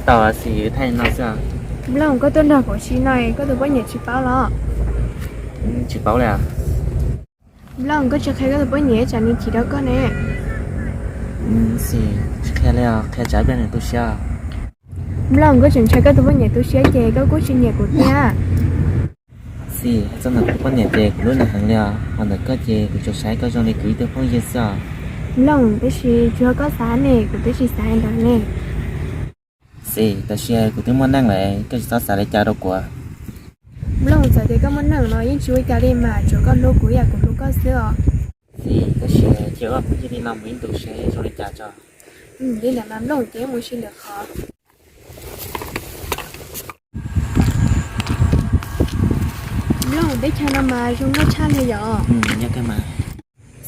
Tau, Xis, wb thaij no xwb. Nplooj, koj tuaj nrog kuv ua si no koj tus poj niam tsis paub los? Tsis paub li. Nplooj, koj tsis qhia koj tus poj niam tsam nws chim rau koj ne. Xis, tsis qhia li os, qhia tsam ib pliag nws tu siab. Nplooj, koj tseem ntshai koj tus poj niam tu siab ces koj kuj tsis nyiam kuv thiab. Xis, txog ntawm kuv tus poj niam ces kuv hlub nws heev li os, ho ntawm koj ces kuv tsuas saib koj zoo li kuv ib tug phooj ywg xwb os. Nplooj, tab sis tsuas yog koj xav ne, kuv twb tsis xav ntawd ne. Xis, tab sis kuv twb muaj neej lawm, koj tsis txhob xav li cas rau kuv. Nplooj, txawm tias koj muaj neej los yeej tsis ua cas li mas, tsuas koj hlub kuv yam kuv hlub koj xwb os. Xis, tab sis cia wb phooj ywg li no mus ib ntus seb zoo li cas tso. Li ntawd mas Nplooj, ces wb mus ua si lwm qhov. Nplooj, teb chaws no mas zoo nkauj tshaj li yom.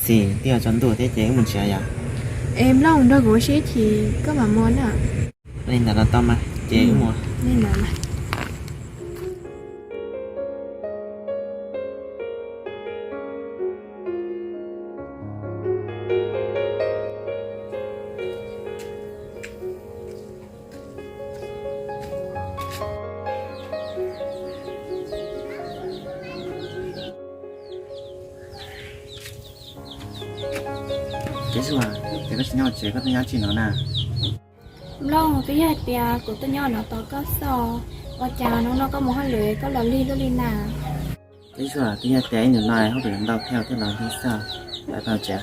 Xis, twb yuav tsaus ntuj thiab ces wb mus tsev yom. Es Nplooj, nrog kuv ua si ib chim koj mam mus na. Li ntawd los tau mas, ces wb mus. Koj tsis nyob tsev, koj tuaj nyob tsev no na? Nplooj, twb yog hais tias kuv tuaj nyob no tos koj xwb. Ua cas hnub no koj mus hauj lwm koj los lig luaj li na? Koj tsis, twb yog tias ib ntus no hauj lwm ntau thiab thiaj los lig xwb. Lawv tau tsev.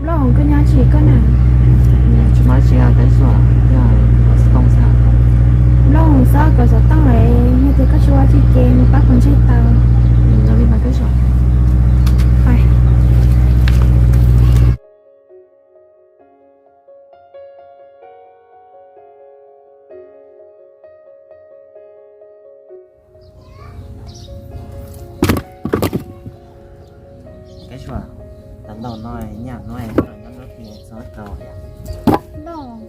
Nplooj, koj nyob tsis koj na? Tsis muaj dab tsi, Kab Suab, yog xov tooj xwb. Nplooj, xob kov xov tooj lawm, yog tias koj tsis ua tsis ces nws pab kuv ntsib tau. Nyob li mas Kab Suab. Kab Suab, tau ntau no nyaj no nyob nruab plis txhob tau. Nplooj,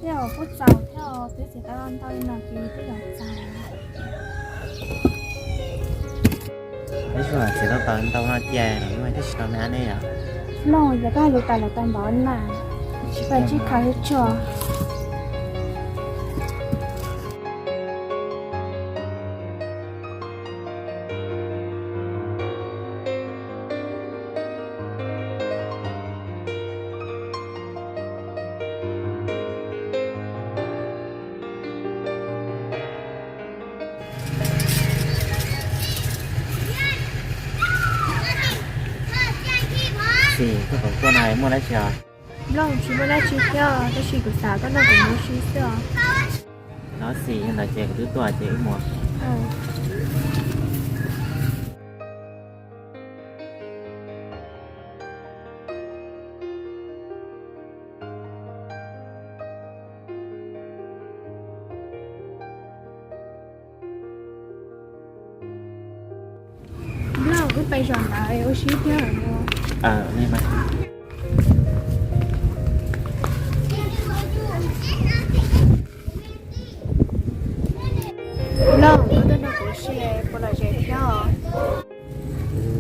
tej zaum kuj txaus thiab, twb txiav tau ntau li no ces twb yuav txaus. Kab Suab, txiav tau ntau no ces los muaj ib tug tsis tau me ab ne yom. Nplooj, yog koj hais lus tas lawm tau npaum na, tsis khav tsis tshua. Xis, koj khoom tuaj no muaj dab tsi os? Nplooj, tsis muaj dab tsi thiab, tab sis kuv xav koj nrog kuv mus ua si xwb os. Los Xis, yog ntawd ces kuv twb tuaj ces wb mus. Nplooj, wb pais zaum ntawd ua si thiab os. Nplooj, koj tuaj nrog kuv ua si puas lom zem thiab os?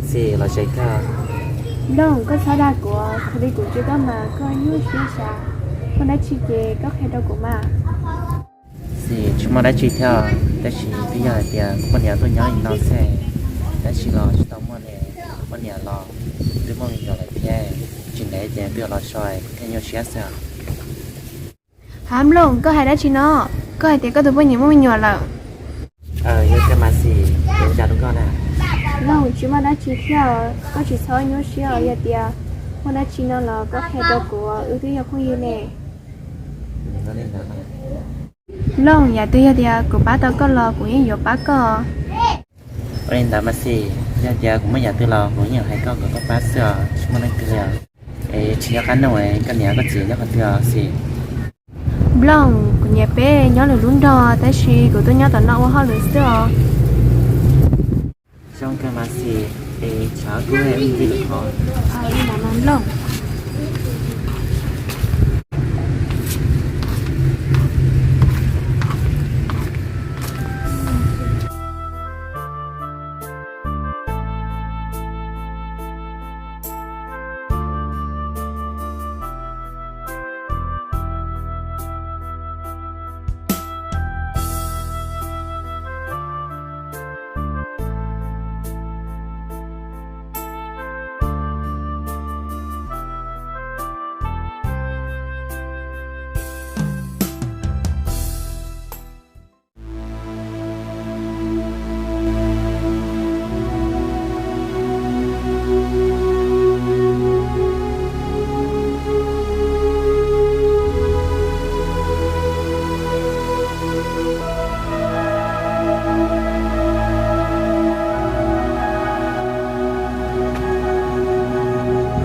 Xis, lom zem kawg. Nplooj, koj txhob dag kuv, kuv li kuv tsis koj mas koj nyuaj siab sas. Muaj dab tsi ces koj qhia rau kuv mas. Xis, tsis muaj dab tsi thiab, tab sis twb yog hais tias kuv poj niam tuaj nyob li no xwb, dab tsi los tsis tau muaj ne. Kuv poj niam los twb muaj me nyuam lawm thiab, tsis ntev ces twb yuav los so, kuv thiaj nyuaj siab xwb. Hav Nplooj, koj hais dab tsi no? Koj hais tias koj tus poj niam muaj me nyuam lawm. Yog tiag mas Xis, ua cas rau koj na? Nplooj, tsis muaj dab tsi thiab, koj tsis txhob nyuaj siab os, yog tias muaj dab tsi no los koj qhia rau kuv, wb twb yog phooj ywg ne. Nplooj, yam twg yog tias kuv pab tau koj los kuv yeej yuav pab koj. Ua li ntawd mas Xis, yog tias kuv muaj yam twg los kuv yeej yuav hais koj kom koj pab xwb os, tsis muaj leej twg li os. Es Tsis nyob qab noj, koj niam koj txiv nyob qhov twg os Xis? Nplooj, kuv niam peb nyob lwm lub nrog, tab sis kuv tuaj nyob tom no ua hauj lwm xwb os. Zoo kawg mas Xis, es tshav kub ib ntsis lawm hov. Li ntawd mas Nplooj.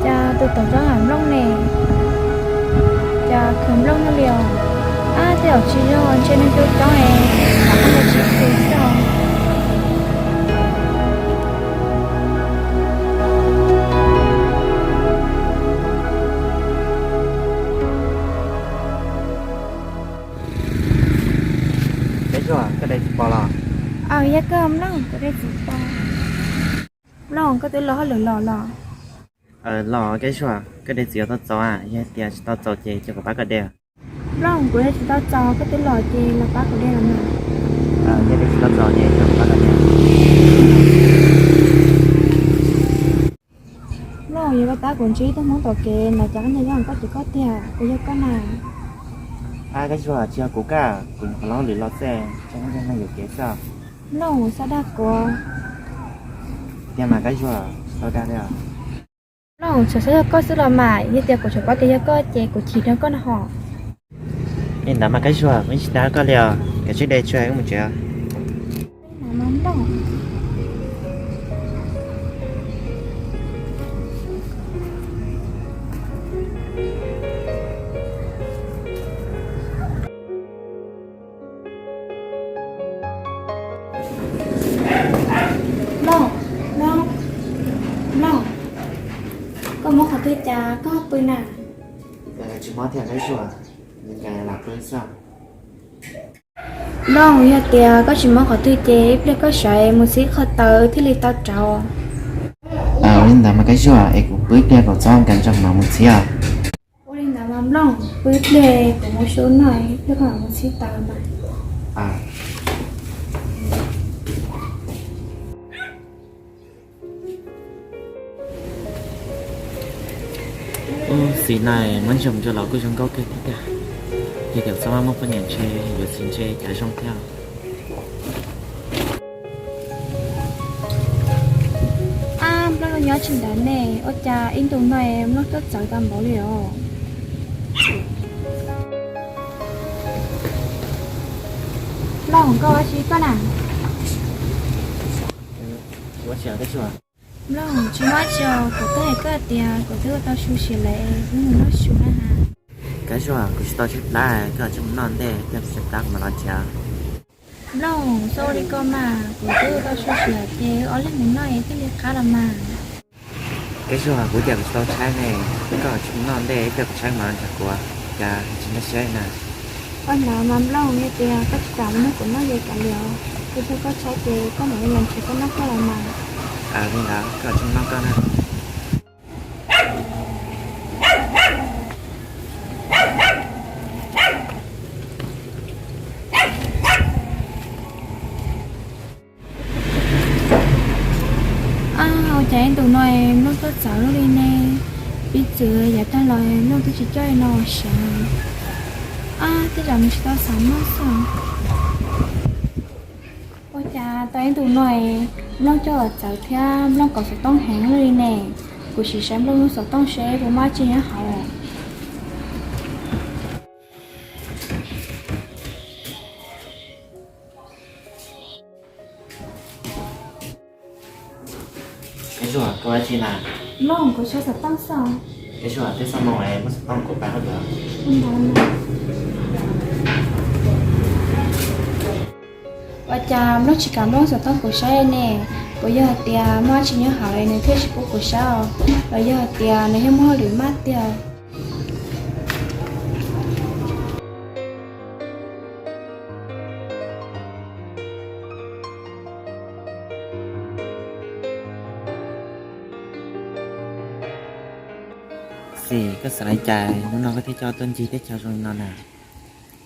Cas tus tom zov ham Nplooj ne? Cas khwv Nplooj no li os? Ab, tej zaum tsis yog, ntshe nws coob coob es, lam qab ntawd tsis khwv xwb os. Kab Zuag, koj de txiv pos los? Aws, yog kawg Nplooj, kuv de txiv pos. Nplooj, koj twb los hauj lwm los los? Los Kab Zuag, koj de txiv tau txaus a? Yog tias tsis tau txaus ces cia kuv pab koj de. Nplooj, kuv de tsis tau txaus, koj twb los ces los pab kuv de los mas. Yog de tsis tau txaus ces cia kuv pab koj de. Nplooj, yog koj tab kuv ntsib ib tug Hmoob tom kev na, cas koj nyob zoo koj tsis koj tiag, kuv yog koj na. Kab Zuag, tsis yog kuv kab, kuv nyuam qhuav los hauj lwm los xwb, tsis yog neeg yuam kev xwb. Nplooj, xav dag kuv. Tiag mas Kab Zuag, tsis tau dag li os. Nplooj, txawm xav yog koj xwb los mas, yog tias kuv tseem paub tias yog koj ces kuv chim rau koj no hos. Li ntawd mas Kab Zuag, kuv yeej tsis dag koj li os, kav tsij de tsuag wb mus tsev. Nplooj, Nplooj, Nplooj, koj mob qhov twg cas koj pw na? Tsis mob thiab Kab Zuag, lam pw xwb. Nplooj, yog tias koj tsis mob qhov twg ces ib pliag koj sawv mus txhib qhov taws thiaj li tau rauv. Ua li ntawd mas Kab Zuag, es kuv pw ib pliag kom txhob nkag ntsoo mam mus txhib os. Ua li ntawd mas Nplooj, pw ib pliag kuv mus su noj ib pliag koj mam mus txhib taws mas. Ub, txiv no muab ntsia mus ntsia los kuj zoo nkauj kawg thiab tiag. Yog tias txhob muaj poj niam ntshe yuav txiv ntse cas zoo thiab. Ab, Nplooj nyob tsis ntawd ne, ua cas ib ntus no Nplooj tuaj txawv tau npaum li os? Nplooj, koj ua si koj na. Nplooj, tsis muaj tsi, kuv twb hais koj tias kuv twb ua tau su siav lawm, wb mus noj su na has. Kab Zuag, kuv tsis tau tshaib plab, koj tsis mus noj ntej, koj tshaib plab kuv mam los tsev. Nplooj, txhob ua li ko mas, kuv twb ua tau su siav ces wb ob leeg mus noj es thiaj li qab los mas. Kab Zuag, kuv tias kuv tsis tau tshaib ne, koj tsis mus noj ntej, ib pliag kuv tshaib kuv mam los nrog kuv, cas tsis nkag siab na. Ua ntawd mas Nplooj, yog tias koj tsis kam mus nrog kuv noj ces kav liam, yog koj tshaib ces koj mam li los nrhiav koj noj koj los mas. Li ntawd koj tsis mus noj koj na. Ab, ua cas ib ntus no Nplooj tuaj txawv luaj li ne? Piv txwv yav tag los Nplooj twb tsis coj li no seev. Ab, tej zaum nws tsis tau xav noj xwb. Ua cas tau ib ntus no Nplooj coj los txawv thiab Nplooj kaus xov tooj heev luaj li ne? Kuv sim saib Nplooj lub xov tooj seb puas muaj dab tsi nyob hauv. Kab Zuag, koj ua dab tsi na? Nplooj, kuv saib xov tooj xwb os. Ua cas Nplooj tsis kam Nplooj xov tooj kuv saib ne? Puas yog hais tias muaj dab tsi nyob hauv nws thiaj tsis pub kuv saib os? Los yog hais tias nws yeej muaj hauj lwm maj tiag? Xis, koj xav li cas hnub no koj thiaj coj tuaj ncig teb chaws zoo li no na?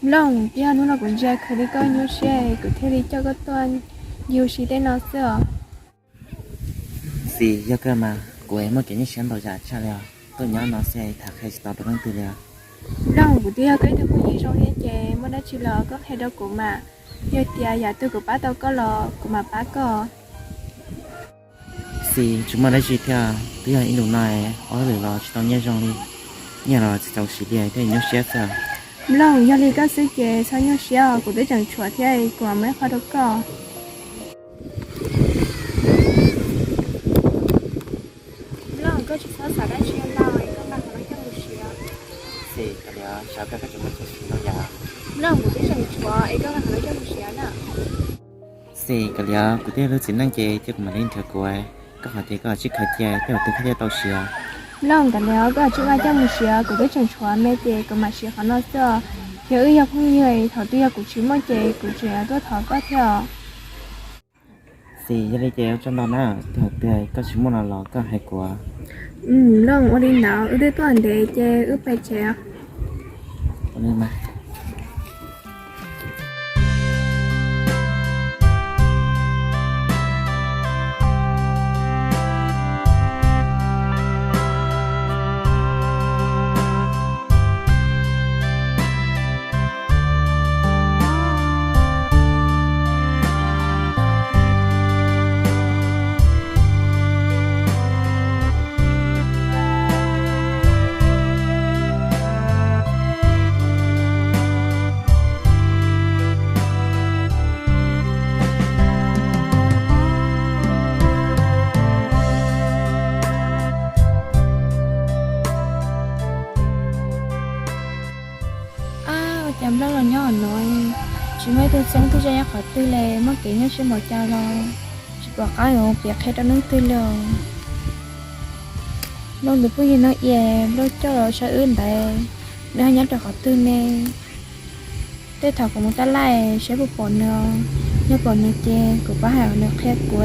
Nplooj, twb yog hnub no kuv ntsia khuv li koj nyuaj siab kuv thiaj li coj koj tuaj ncig ua si tej no xwb os. Xis, yog koj mas kuv muaj kev nyuaj siab ntau yam tshaj li os, tuaj nyob no xwb tham qhia tsis tau rau leej twg li os. Nplooj, kuv twb yog koj ib tug phooj ywg zoo thiab ces muaj dab tsi los koj qhia rau kuv mas, yog tias yam twg kuv pab tau koj los kuv mam pab koj. Xis, tsis muaj dab tsi thiab, twb yog ib ntus no ua hauj lwm los tsis tau nyiaj zoo li, nyiaj los tsis txaus siv li thiaj nyuaj siab xwb. Nplooj, yog li koj xwb ces txhob nyuaj siab, kuv twb tseem tshuav thiab, kuv mam muab ib qho rau koj. Nplooj, koj tsis txhob xav dab tsi ntau, koj nqa qhov no coj mus siav. Xis, kav liam, xav koj tseem muaj txoj sia ntau yam. Nplooj, kuv twb tseem tshuav es koj nqa qhov no coj mus siav na. Xis, kav liam, kuv twb yog lub txiv neej ces cia kuv mam li nrhiav kuv, koj qhov ces koj tsij khaws cia, tej zaum twg koj thiaj tau siav. Nplooj, kav liam, koj tsij nqa coj mus siav, kuv twb tseem tshuav me ces kuv mam siav qhov no xwb os. Yog wb yog phooj ywg, thaum twg yog kuv tsis muaj ces kuv tseem tuaj thov koj thiab os. Xis, yog li ces ua tsaug ntau na, thaum twg koj tsis muaj no los koj hais kuv. Nplooj, ua li ntawd, wb twb tuaj ntev ces wb pais tsev os. Ab, ua cas Nplooj los nyob no, tsis muaj ib tug txheeb twg zaj nyob qhov twg li, muaj kev nyuaj siab npaum cas los tsis pom qab yuav piav qhia rau leej twg li os. Nplooj tus phooj ywg no es Nplooj coj los saib wb ntawd, nws ho nyob rau qhov twg ne? Tej thaum kuv mus tab laj saib puas pom nws, yog pom nws ces kuv pab hais nws qhia kuv,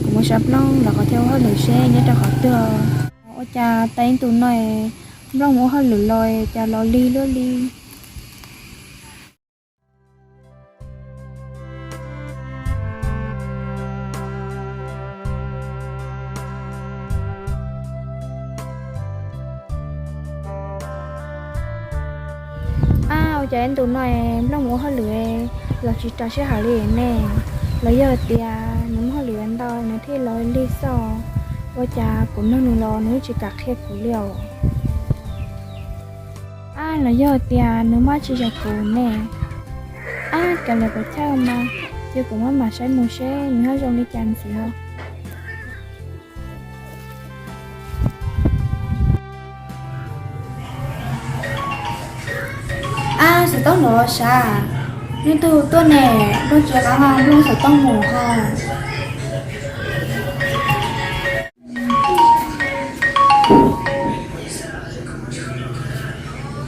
kuv mus saib Nplooj los qhov thiaj ua hauj lwm seb nyob rau qhov twg. Ua cas tas ib ntus no Nplooj mus ua hauj lwm los cas los lig luaj li. Ab, ua cas ib ntus no Nplooj mus ua hauj lwm los tsis rau sij hawm li ne? Los yog tias nws muaj hauj lwm ntau nws thiaj los lig xwb? Ua cas kuv nug nws los nws tsis kam qhia kuv li os? Ab, los yog tias nws muaj tsis zam kuv ne? Ab, kav liam puas chawj mas, cia kuv mam mam saib mus seb nws ho zoo li cas ntxiv os. Ab, xov tooj los sav, leej twg tuaj ne? Nplooj tsis qab ho Nplooj xov tooj mus ho.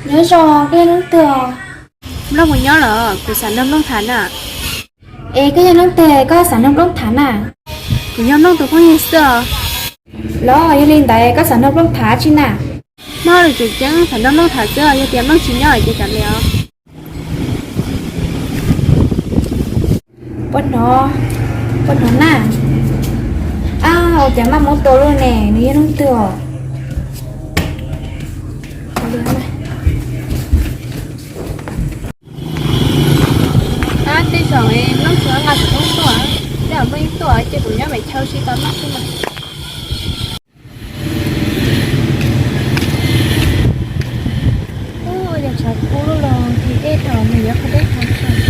Nyob zoo, koj yog leej twg? Nplooj puas nyob los? Kuv xav nrog Nplooj tham na. Es koj yog leej twg koj xav nrog Nplooj tham na? Kuv yog Nplooj tus phooj ywg xwb os. Los yog li ntawd koj xav nrog Nplooj tham tsi na? Muaj hauj lwm tseem ceeb xav nrog Nplooj tham xwb, yog tias Nplooj tsis nyob ces kav liam os. Puas hnov, puas hnov na? Ab, ua cas maj muab tua luaj ne, nws yog leej twg os? Ab, tej zaum Nplooj tsis nqa xov tooj tuaj, tej zaum Nplooj yeej tuaj ces kuv nyob pem chaw ua si tos Nplooj xwb mas. Ua cas tshav kub los nti dej thaum mus yuav qhov dej qhov tsaus.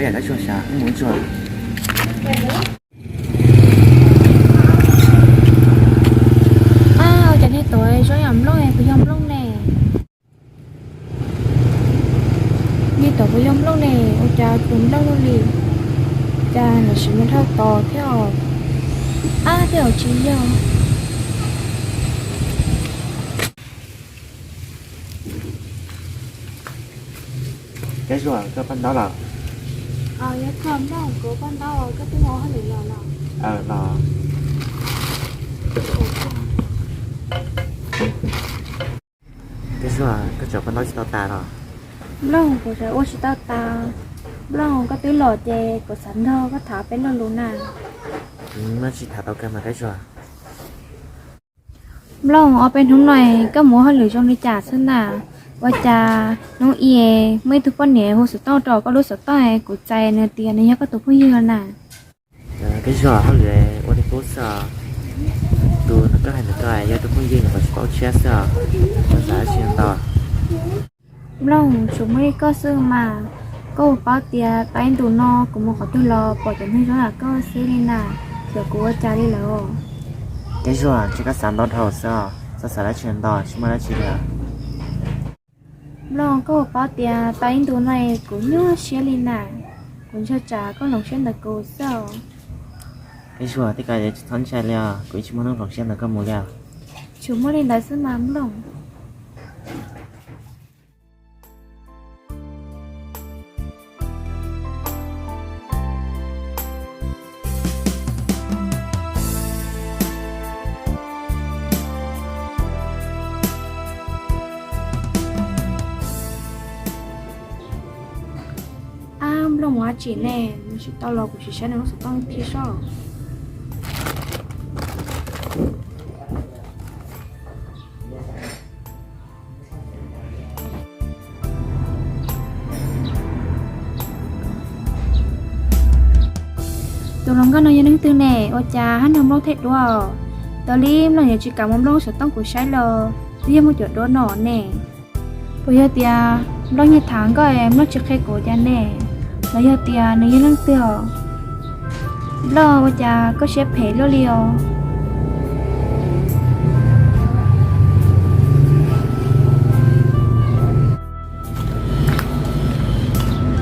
Kab Zuag, sav wb mus ua tsuag. Ab, ua cas nej tuav zoo yam Nplooj, puas yog Nplooj ne? Nej tuav puas yog Nplooj ne? Ua cas tus Nplooj li, cas nim sim mus dhau tos thiab os? Ab, tej zaum tsis yog. Kab Zuag, koj paj ntaub lawm? Yog koj Nplooj, kuv paj ntaub, koj twb ua hauj lwm los los? Los. Kab Zuag, koj tseem paj ntaub tsis tau tas los? Nplooj, kuv tseem ua tsis tau tas. Nplooj, koj twb los ces kuv xav nrog koj tham peb lo lus na. Muaj tsis tham tau kawg mas Kab Zuag. Nplooj, ob peb hnub no koj mus hauj lwm zoo li cas xwb na? Ua cas hnub ib muaj ib tug poj niam hu xov tooj rau koj lub xov tooj, kuv txais nws tias nws yog koj tus phooj ywg na. Kab Zuag, hauj lwm ua li qub xwb os. Tus koj hais ntawm koj yog tus phooj ywg, nws qhov tsis paub tshiab xwb os. Koj xav dab tsi ntau? Nplooj, tsuas muaj li koj xwb mas. Koj puas paub tias tau ib ntus no kuv mus qhov twg los pom cov neeg zoo yam koj xwb li na, xyov kuv ua cas li lawm. Kab Zuag, ntshe koj xav ntau dhau xwb os, txhob xav dab tsi ntau, tsis muaj dab tsi li os. Nplooj, koj puas paub tias tau ib ntus no kuv nyuaj siab li na, kuv ntshai tsam koj hloov siab ntawm kuv xwb os. Kab Zuag, tej ko tsis txhob ntshai li os, kuv yeej tsis muaj hnub hloov siab ntawm koj mus li os. Tsuas muaj li ntawd xwb mas Nplooj. Ab, Nplooj mus dab tsi ne? Nws tsis tau los kuv sim saib nws lub xov tooj thiab soj. Tus hluas nkauj no yog leej twg ne? Ua cas hab nrog Nplooj theej duab? Tau li Nplooj yuav tsis kam muab Nplooj lub xov tooj kuv saib los twb yog muaj cov duab no ne. Puas yog tias Nplooj nyiag tham nkauj es Nplooj tsis qhia kuv cas ne? Los yog tias nws yog leej twg os? Nplooj, ua cas koj siab phem luaj li os?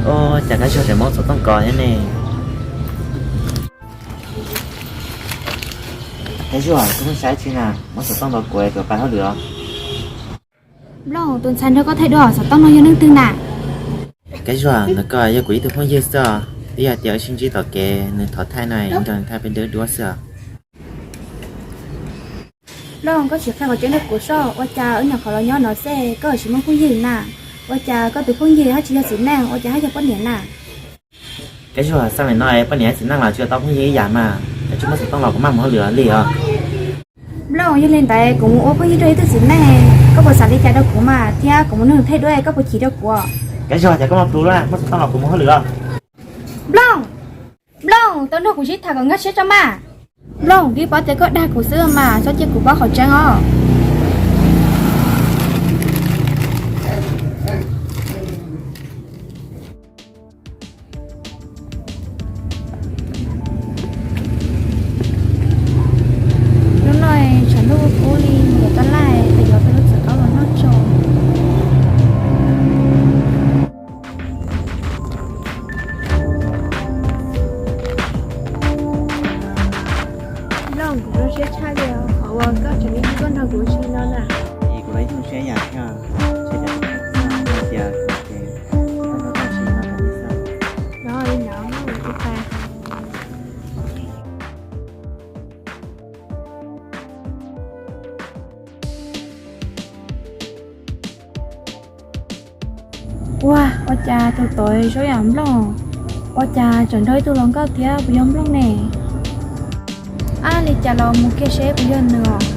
Ua cas Kab Zuag tseem muab xov tooj kov thiab ne? Kab Zuag, koj pheej saib tsi na, muab xov tooj rau kuv es kuv pais hauj lwm os. Nplooj, tus ntxhais nrog koj theej duab xov tooj no yog leej twg na? Kab Zuag, ntawm koj yog kuv ib tug phooj ywg xwb os, twb yog tias wb sib ntsib tom kev nws thov thaij no es nrog nws thaij peb duab xwb os. Nplooj, koj sim qhia qhov tseeb rau kuv soj, ua cas wb nyuam qhuav los nyob no xwb koj tsis muaj phooj ywg na? Ua cas koj tus phooj ywg haj tsis yog txiv neej, ua cas haj yog poj niam na? Kab Zuag, xav li no poj niam txiv neej los tsis tau phooj ywg ib yam mas, koj tsis muab xov tooj los kuv mam mus hauj lwm li os. Nplooj, yog li ntawd kuv mus ua phooj ywg rau ib tug txiv neej, koj puas xav li cas rau kuv mas, thiab kuv mus nrog nws theej duab koj puas chim rau kuv? Kab Zuag, ces koj maj plhu lawm, muab xov tooj los kuv mus hauj lwm os. Nplooj, Nplooj, tau nrog kuv sib tham kom nkag siab tso mas. Nplooj, twb paub tias koj dag kuv xwb mas, txhob cia kuv paub qhov tseeb os. Hnub no tshav ntuj kub li, mus yuav tab laj, peb yuav peb lub txiv qaub los noj tso. Nplooj, kuv zoo siab tshaj li os, qhov uas koj tseem ib tug tuaj nrog kuv ua si no na. Es kuv los ib tug zoo siab ib yam thiab, tshaj li tias kuv ces koj nrog koj ua si no tas li xwb. Los li no, kuv pais. Ua, ua cas tus tuav zoo yam Nplooj, ua cas tseem nrog ib tug hluas nkauj thiab puas yog Nplooj ne? Ab, li cas los mus kiag seb puas yog nws os.